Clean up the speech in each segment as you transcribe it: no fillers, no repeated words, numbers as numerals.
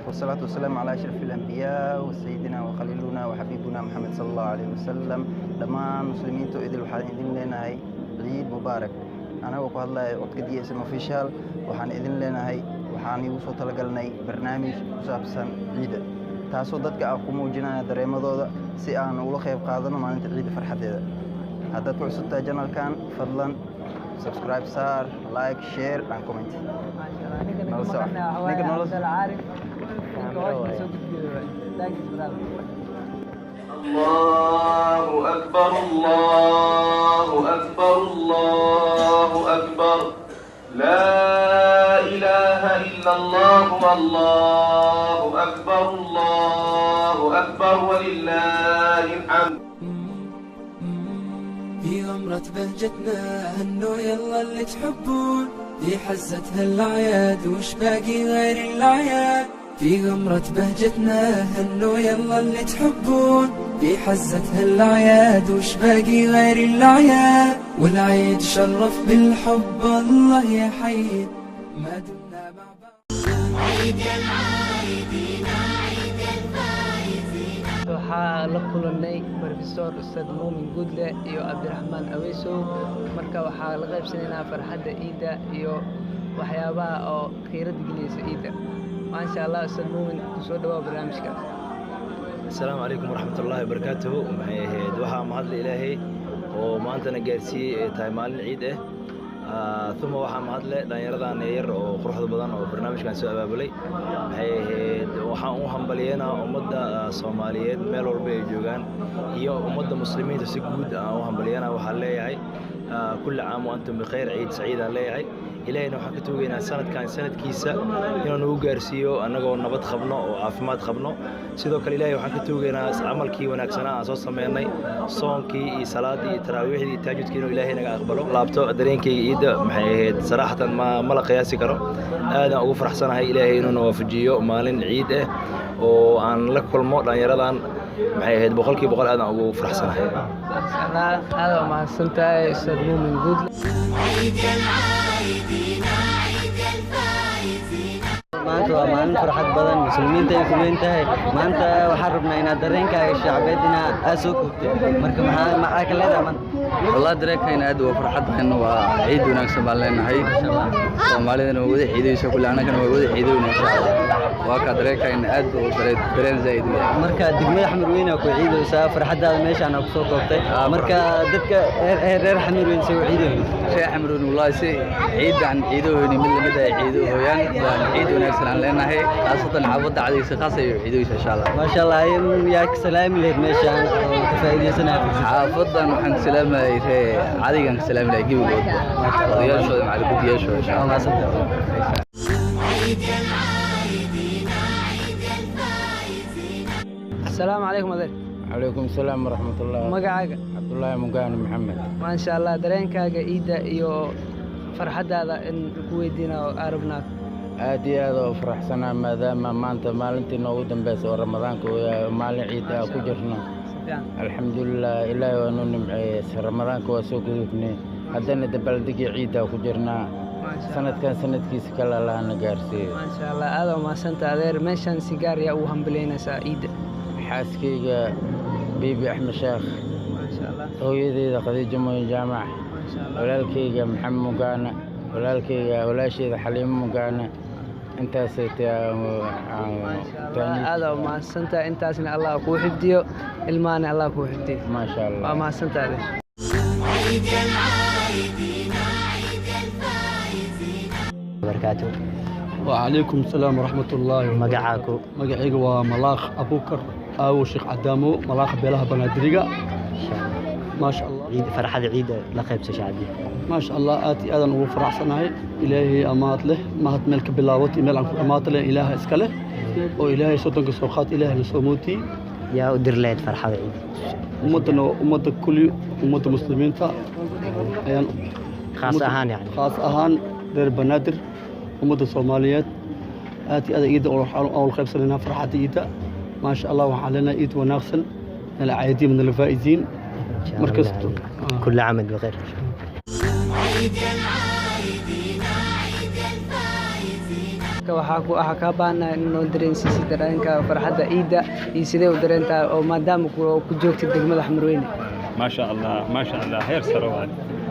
والصلاة والسلام على أشرف الأنبياء وسيدنا وخليلنا وحبيبنا محمد صلى الله عليه وسلم. Dhammaan muslimiinta idil, waxaan idin leenahay ciid mubaarak. Anagoo ku hadlaya codka DSM Official, waxaan idin leenahay, waxaan igu soo talagalnay barnaamij ku saabsan ciida, taasoo dadka aan ku muujinaya dareemadooda si aan ula qayb qaadano maalinta ciida farxadeeda. Haddaad ku cusub tahay channelkan, fadlan subscribe saar, like, share and comment. Maasha Allah. Ninka Nolol naga soc. maqanaa waxaa waaye Ninka nolol. Cabdalla Caarif, ninka hawsha soo gudbiyo waaye. Thanks, brother. الله أكبر، الله أكبر، الله أكبر، لا إله إلا الله، والله أكبر، الله أكبر، ولله الحمد. في غمرة بهجتنا هنوا يلا اللي تحبون، في حزة هالأعياد وش باقي غير الأعياد؟ في غمرة بهجتنا هنوا يلا اللي تحبون، في حزة هالأعياد وش باقي غير الأعياد؟ والعيد شرف بالحب، الله يحيي ما دمنا مع بعض. عيد العايدين، عيد الفايزين. Waxaa la kulanay Professor Ustaad Muumin Guudle iyo Cabdiraxmaan Aweysow. Marka waxaa la qaybsanaynaa farxadda ciidda iyo waxyaabaha oo khiirada gelinaysa ciidda. Maasha Allah. Ustaad Muumin, kusoo dhawaa barnaamijka. Asalaamu calaykum waraxmatullaahi wabarakaatuhu. Maxay ahayd, waxaa mahadle Ilaahay oo maantana gaarsiiyey ay tahay maalin ciid ah. Uma waxaa mahadle dhallinyaradan yar oo quruxda badan oo barnaamijkan soo abaabulay. Maxay ahayd, waxaan u hambalyeynaa ummadda Soomaaliyeed meel walba ay joogaan iyo ummadda muslimiinta si guud aan u hambalyeynaa. Waxaan leeyahay كل عام وأنتم بخير، ciid saciid aan leeyahay. Ilaahayna waxaan ka tuugaynaa sanadkan sanadkiisa inuu nagu gaarsiiyo annagoo nabad qabno oo caafimaad qabno. Sidoo kale Ilaahay waxaan ka tuugaynaa camalkii wanaagsanaa aan soo sameynay, soonkii iyo salaadii iyo taraawiixdii iyo taajudkii, inuu Ilaahay naga aqbalo. Laabto dareenkayga ciidda, maxay ahayd, saraxatan ma la qiyaasi karo. Aadaan ugu faraxsanahay Ilaahay inuu na waafajiyo maalin ciid ah oo aan la kulmo dhallinyaradan. Maxay ahayd, 100% aadaan ugu faraxsanahay. Maasha Allah, aad waa mahadsantahay, Ustaad Muumin Guudle. عيد العايدين، عيد الفايزين. Maanta waa maalin farxad badan, muslimiinta ay ku weyn tahay. Maanta waxaan rabnaa inaad dareenkaaga shacbeed inaad aad soo koobtid. Marka maxaa ka leedahay maanta? Wallah, dareenkayna aad waa farxadayna, waa ciid wanaagsan baan leenahay. Soomaalidana waa wada ciidaysa kulle, annagana waa wada ciidoyna, insha Allah. Waa kaa dareenkayna aad buu dareen zaa'id u yahay. Marka degmada Xamarweyne ku ciidaysaa, farxadaada meeshaan ku soo koobtay. Marka dadka reer Xamarweyne say u ciidayo? Reer Xamarweyne wallahi si ciidan ciidohoyni mid lamid ah ciidohoyaan. Waan ciid wanaagsan aan leenahay, khaasatan xaafadda Cadaysa khaas ay ciidoysa, insha Allah. Maasha Allah. Yaa ka salaami lahayd meeshaan oo ka faa'iidaysanaya fursad? Xaafadan waxaan ka salaamayay ree Cadigan, ka salaami lahay gebigoodba, odayaashooda, macalin guddiyaashooda, insha Waa Allah. mahadsantahay. عيد العايدين، عيد الفايزين. Asalaamu calaykum, adeer. Calaykum salaam waraxmatullah. Magacaaga? Cabdullaahi Mugaani Maxamed. Maasha Allah. Dareenkaaga ciidda iyo farxaddaada in ku weydiina oo aan rabnaa. Aad iyo aad oo faraxsanaa, maadaama maanta maalintii noogu dambeysa oo Ramadaanka uu yahay oo maalin ciid ah ku jirno. Si fiican. Alxamdulilah, Ilaahay waa noo nimceeyey. Ramadaanka waa soo gudubnay, haddana dabaaldegii ciiddaa ku jirnaa. Maasha Allah. Sanadkan sanadkiisa kale Allahna gaarsiiyo. Maasha Allah, aad waa mahadsanta, adeer. Meeshaan si gaar yaa ugu hambalyeynaysaa ciidda? Xaaskayga Biibi Axmed Sheekh, Maasha Allah. hooyadeyda Khadiijo Mooyin Jaamac, Maasha Allah. walaalkayga Maxamed Mugaane, walaalkayga, walaasheyda Xaliimo Mugaane. Intaasay. Maasha Allah, aad waa mahadsantahay. Intaasna Allah kuu xifdiyo, ilmaana Allah kuu xifdiyo. Maasha Allah. Waa mahadsantahay, adeer. عيد العايدين، عيد الفايزين. Barakaatu. وعليكم السلام ورحمة الله. Magacaaku? Magacayga waa Malaaq Abukar Aawo Sheekh Cadaamo, Malaaq beelaha Banaadiriga, maasha Allah. Ciid, farxada ciida la qaybso shacbiga. Maasha Allah, aad iyo aadan ugu faraxsanahay. Ilaahay amaad leh, mahad meel ka bilaabat iyo meel aan ku dhammaata leh Ilaaha iska leh, oo Ilaahay 30-ka soo qaad, Ilaahna soo mootiyey. Yaa u dir lahayd farxada ciida? Ummaddana, ummadda kulli, ummadda muslimiinta ayaan. Khaas ahaan yani? Khaas ahaan reer Banaadir, ummadda Soomaaliyeed, aad iyo aad ciidda ula qaybsanaynaa farxadda ciidda. Maasha Allah, waxaan leenahay ciid wanaagsan, nala caayidiin, nala faa'iidiin markasto. كل عام بخير. عيد العايدين، عيد الفايزين. Waxaa kaa baahannahay in noo dareensiisid dareenka farxadda ciidda iyo sidee u dareentaa oo maadaama ku joogtid degmada Xamarweyne. ما شاء الله، ما شاء الله، heer sare waay.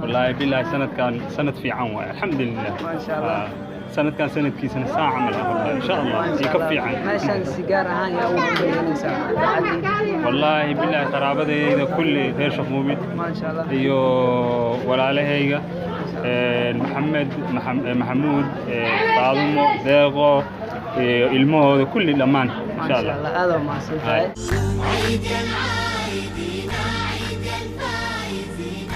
Wallaahi bilaahi, sanadkan sanad fiican waay, alxamdulilah. Ma sha Allah. Sanadkan sanadkiisana saa camal ah wallahi, insha Allah iyo ka fiican. Meeshaan si gaar ahaan yaa ugu hambalyeynaysaa farxadda ciidda? Wallaahi bilaahi, qaraabadayda kulli, reer Sheekh Muumin Ma sha Allah. iyo walaalahayga Maxamed, Maxamuud, Faadumo, Deeqo iyo ilmahooda kulli, dhammaan Ma insha sha Allah. Allah, aad waa mahadsan tahay. عيد العايدين، عيد الفائزين.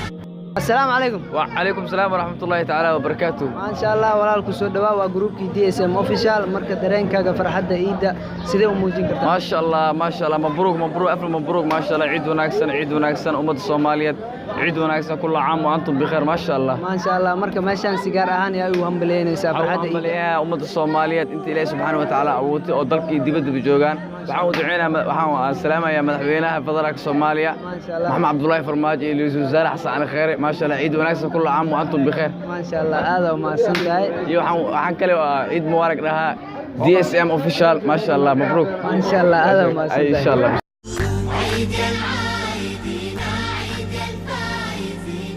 Assalaamu calaykum. وعليكم السلام ورحمة الله تعالى وبركاته. Maasha Allah, walaalku soo dhawaa, waa gruupkii DSM Official. Marka dareenkaaga farxadda ciidda sidee u muujin kartaa? ما شاء الله، ما شاء الله، مبروك مبروك، ألف مبروك. ما شاء الله، عيد wanaagsan، ciid wanaagsan. Ummadda Soomaaliyeed ciid wanaagsan. كل عام وأنتم بخير، ما شاء الله. Maasha Allah. Marka meeshaan si gaar ahaan yaa ugu hambalyeynaysaa waxaan u farxadda ciidda? hambalyeeyaa ummadda Soomaaliyeed inta Ilaahay subxaanahu wa tacaala awoodtay oo dalka iyo dibaddaba joogaan. Waxaan u duceynayaa, waxaan salaamayaa madaxweynaha federaalka Soomaaliya, Maasha Allah. Maxamed Cabdullaahi Farmaajo, iyo ra'iisul wasaare Xasan Cali Kheyre. ما شاء الله، ciid wanaagsan، كل عام وأنتم بخير. Maasha Allah, aad waa mahadsan tahay. Iyo waxaan kale oo ciid mubaarak dhahaa DSM Official. ما شاء الله، مبروك. Maasha Allah, aad waa mahadsan إن tahay. شاء الله. عيد العايدين، عيد الفائزين.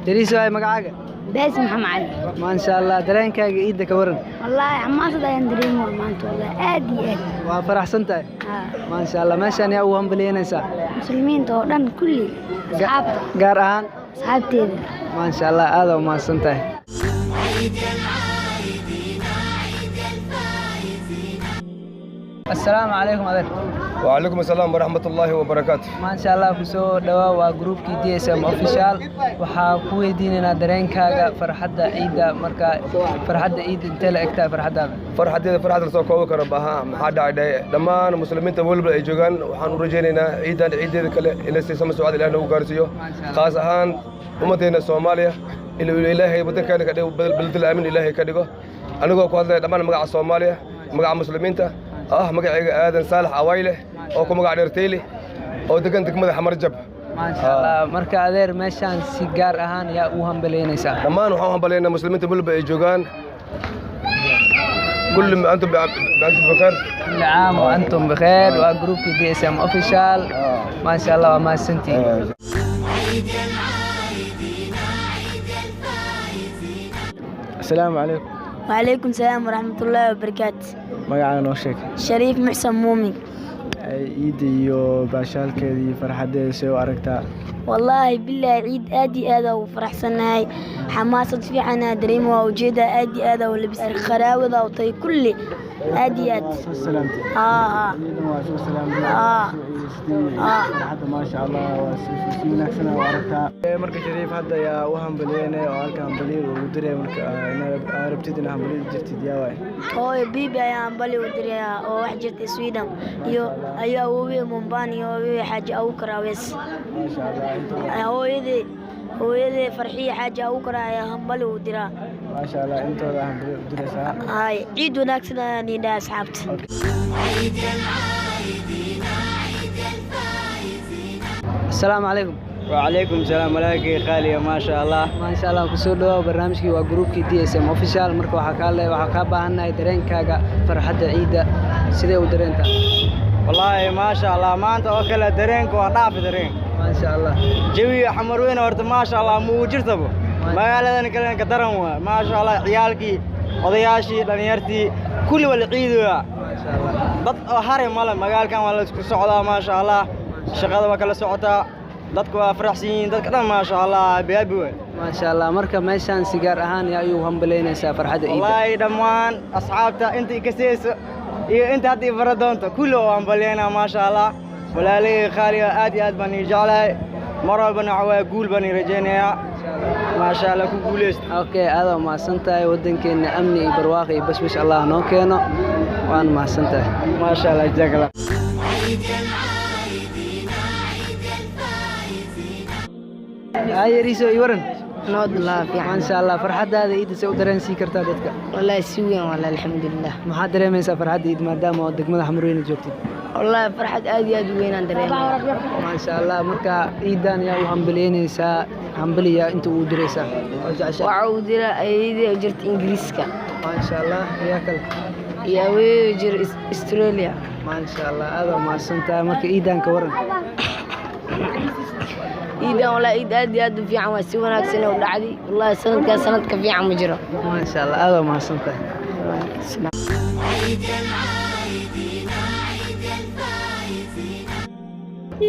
Dariis waay, magacaaga? Baasi Maxamed Cali. Maasha Allah, dareenkaaga ciidda ka waran? Wallaahi xamaasad ayaan dareemaya maanta, wallaahi aad iyo aad. Waa faraxsan tahay? Haa. Maasha Allah, meeshaan yaa ugu hambalyeynaysaa? Muslimiinta oo dhan kulli, asxaabta. Gaar ahaan? Asxaabteeda. Maasha Allah, aad waa mahadsan tahay. عيد العايدين، عيد الفائزين. Assalaamu calaykum, adeer. وعليكم السلام ورحمة الله وبركاته. Maasha Allah, kusoo dhawaa, waa gruupkii DSM Official. Waxaa ku weydiinaynaa dareenkaaga farxadda ciidda. Marka farxadda ciidda intee la egtahay farxaddaada? Farxadeeda farxad la soo koobi karo baha. Maxaa dhacay? Dhammaan muslimiinta weliba ay joogaan waxaan u rajaynaynaa ciidan ciideeda kale inay si sama socod Ilaah nagu gaarsiiyo, khaas ahaan ummaddeena Soomaaliya inuu Ilaahay waddankeena ka dhigo beledul aamin Ilaahay ka dhigo. Anigoo ku hadlaya dhammaan magaca Soomaaliya, magaca muslimiinta ah, magacayga Aadan Saalax Awayle oo ku magac dheer Tayli oo degan degmada Xamarjab. Maasha Allah. Marka adeer, meeshaan si gaar ahaan yaa u hambalyeynaysaa? Dhammaan waxaan u hambalyaynaa muslimiinta weliba ay joogaan. كل ما انتم بأنتم بخير. كل عام وأنتم بخير. Waa gruupkii DSM Official. Maasha Allah, waa mahadsantihiin. عيد العايدين، عيد الفائزين. Asalaamu calaykum. وعليكم السلام ورحمة الله وبركاته. Magacaaga noo sheeg. شريف محسن مومن. Ciidda iyo baashaalkeeda iyo farxadeeda see u aragtaa? والله بالله ciid aad iyo aad ugu faraxsanahay, xamaasad fiican aan dareemo, waa ujeedaa aad iyo aad u labis qaraawada u tahay kulli aad iyo aad. Soo salaamtay? Haa haa. Ciidan waa soo salaamtay? Haa. Haa. Farxadda maasha Allah, waa si wanaagsan u aragtaa. Marka Shariif, hadda yaa u hambalyeynaya oo halka hambalyo ugu diray? Marka inaad aad rabtid inaad hambalyo u jirtid, yaa waay? Hooyo bibi ayaan hambali u dirayaa oo wax jirta Sweden, iyo ayo awowey Mumbaan iyo awowey Xaaji Abukar Awees. Maasha Allah, intooda. Hooyadey Farxiya Xaaji Abukar ayaa hambali u diraa. Maasha Allah, intooda hambalyo u diraysaa. Haay, ciid wanaagsan ayaan idhaha asxaabta. عيد العايدين، عيد الفائزين. Assalaamu calaykum. وعليكم السلام ملاكي خالية، ما شاء الله. Maasha Allah, kusoo dhawaa barnaamijkii, waa gruupkii DSM Official. Marka waxaa kaa baahannahay dareenkaaga farxadda ciidda sidee u dareentaa? والله ما شاء الله، maanta oo kale dareenka waa dhaafi dareen. Maasha Allah. Jawiga Xamarweyne horta maasha Allah muu jirtaba, magaaladan kalena ka daran waa maasha Allah. Ciyaalkii, odayaashii, dhalinyartii, kulli waa la ciidoyaa, dad oo hare male. Magaalkan waa la isku socdaa, maasha Allah. Shaqada waa kala socotaa, dadku waa faraxsan yihiin, dadka dhan maasha Allah, baabi waay. Maasha Allah. Marka meeshaan si gaar ahaan yaa ayuu hambalyeynaysaa farxadda ciidda? Wallaahi dhammaan asxaabta inta i kasayso iyo inta hadda i bara doonto kulli oo hambalyeynaa, maasha Allah. Walaalahey qaaliga, aad iyo aad baan ii jeclahay. Mar walbana waxa waaye guul baan ii rajaynayaa, maasha Allah, ku guuleysta. Okay, aad waa mahadsan tahay. Waddankeena amni iyo barwaaqo iyo bashbash Allah noo keeno. Waan mahadsan tahay. Maasha Allah, jazaak Allah. عيد العايدين، عيد الفائزين. Ayariso, ii waran. Nabad fiican. Maasha Allah, farxadaada ciidda see u dareensiin kartaa dadka? Wallaahi si weyn, wallaahi alxamdulilah. Maxaad dareemaysaa farxadda ciid maadaama oo degmada Xamarweyne joogtid? Wallaahi farxad aad iyo aad u weynaan dareemaya. Maasha Allah. Marka ciidan yaa u hambalyeynaysaa, hambaliya inta ugu diraysaa oo jeceshahay? Waxa uu diraa ayeeyadii oo jirta Ingiriiska. Maasha Allah. Yaa kale? Iyo aweeyey oo jira Australia. Maasha Allah, aad waa mahadsantahay. Marka ciidan ka waran? Ciidan wallaahi ciid aad iyo aad u fiican waa, si wanaagsan u dhacday wallaahi. Sanadkaas sanadka fiican ma jiro. Maasha Allah, aad waa mahadsantahay. عيد العايدين، عيد الفايزين.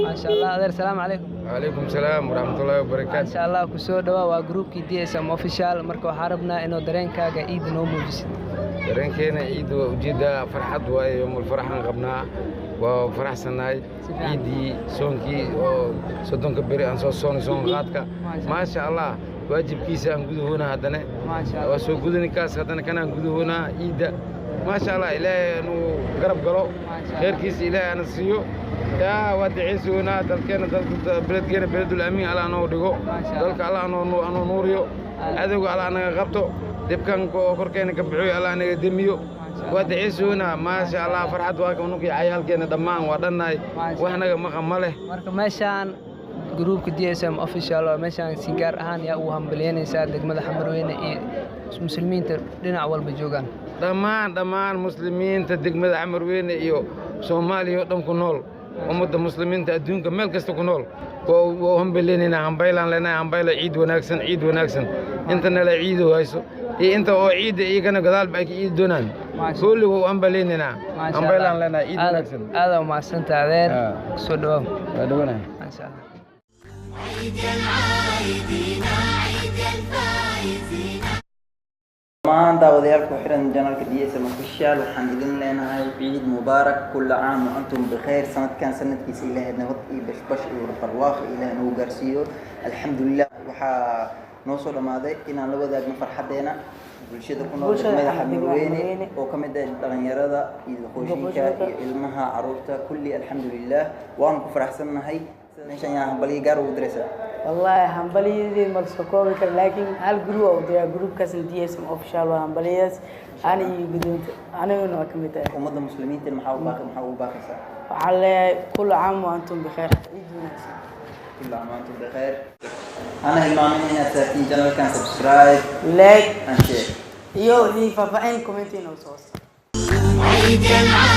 Maasha Allah adeer, salaamu calaykum. وعليكم السلام ورحمة الله وبركاته. Maasha Allah, kusoo dhawaa, waa groupkii DSM Official. Marka waxaa rabnaa inuu dareenkaaga ciida noo muujisid. Dareenkeena ciidda waa ujeedaa, farxad waaye, yowmul faraxan qabnaa, waa faraxsannahay. Ciiddii soonkii oo 30-ka beri aan soo soonay, soon qaadka, maasha Allah, waajibkiisa aan gudahoonaa, haddana waa soo gudaninkaas, haddana kanaan gudahoonaa ciidda. Maasha Allah, Ilaahay anuu garab galo, khayrkiisa Ilaahay ana siiyo. Yaa waa ducaysigoonaa dalkeena, dalka beledkeena, beledul amiin Allah anoo dhigo, dalka Allah anoo nuuriyo, cadowga Allah anaga qabto, dhibkan oo korkeena ka bixiyo Allah anaga demiyo. Waa ducaysigoonaa, maasha Allah, farxad waa ka cayaalkeena dhammaan waa dhannahay, wax naga maqan ma leh. Marka meeshaan gruupka DSM Official oo meeshaan si gaar ahaan yaa ugu hambalyeynaysaa degmada Xamarweyne iyo muslimiinta dhinac walba joogaan? Dhammaan muslimiinta degmada Xamarweyne iyo Soomaaliya oo dhan ku nool, ummadda muslimiinta adduunka meel kasta ku nool waa u hambaleynaynaa. Hambaylaan leenahay, hambayla, ciid wanaagsan, ciid wanaagsan. Inta nala ciido hayso iyo inta oo ciidda iyagana gadaalba ay ka ciidi doonaan, kulli waa u hambaleynaynaa, hambaylaan leenahay, ciid wanaagsan. Aad waa mahadsantahay adeer, kusoo dhawaaw. Waa dhawanahay. Maasha Allah. عيد العايدين، عيد الفايزين. Dhammaan daawadayaal ku xiran janalka DSM Official, waxaan idin leenahay ciid mubaarak, kulla caam wa antum bikhayr. Sanadkan sanadkiisa Ilaahay nabad iyo bashbash iyo barwaaqo Ilaahay nagu gaarsiiyo. Alxamdulilah, waxaa noo soo dhammaaday inaan la wadaagno farxadeena bulshada ku nool bulshada degmada Xamarweyne. Xamarweyne oo ka mid ah dhalinyarada iyo qoyshinka iyo ilmaha caruurta kulli. Alxamdulilah, waanu ku faraxsannahay. Meeshan yaa hambalyo gaar ugu diraysaa? Wallaahi hambalyadii ma la soo koobi karo, laakiin hal group oo u diraa, groupkaasna DSM Official waa hambalyadaas ani iyo gudoonta, aniguna waa ka mid ahay. Ummadda muslimiinta maxaa ugu baaqaysaa? Waxaan leeyahay kullu caam wa antum bikheer, ciid wanaagsan. كل عام وانتم بخير. انا hilmaamin inaad saartiin channelkan subscribe, like and share iyo wixii faahfaahin comment inoo soo. عيد العايدين.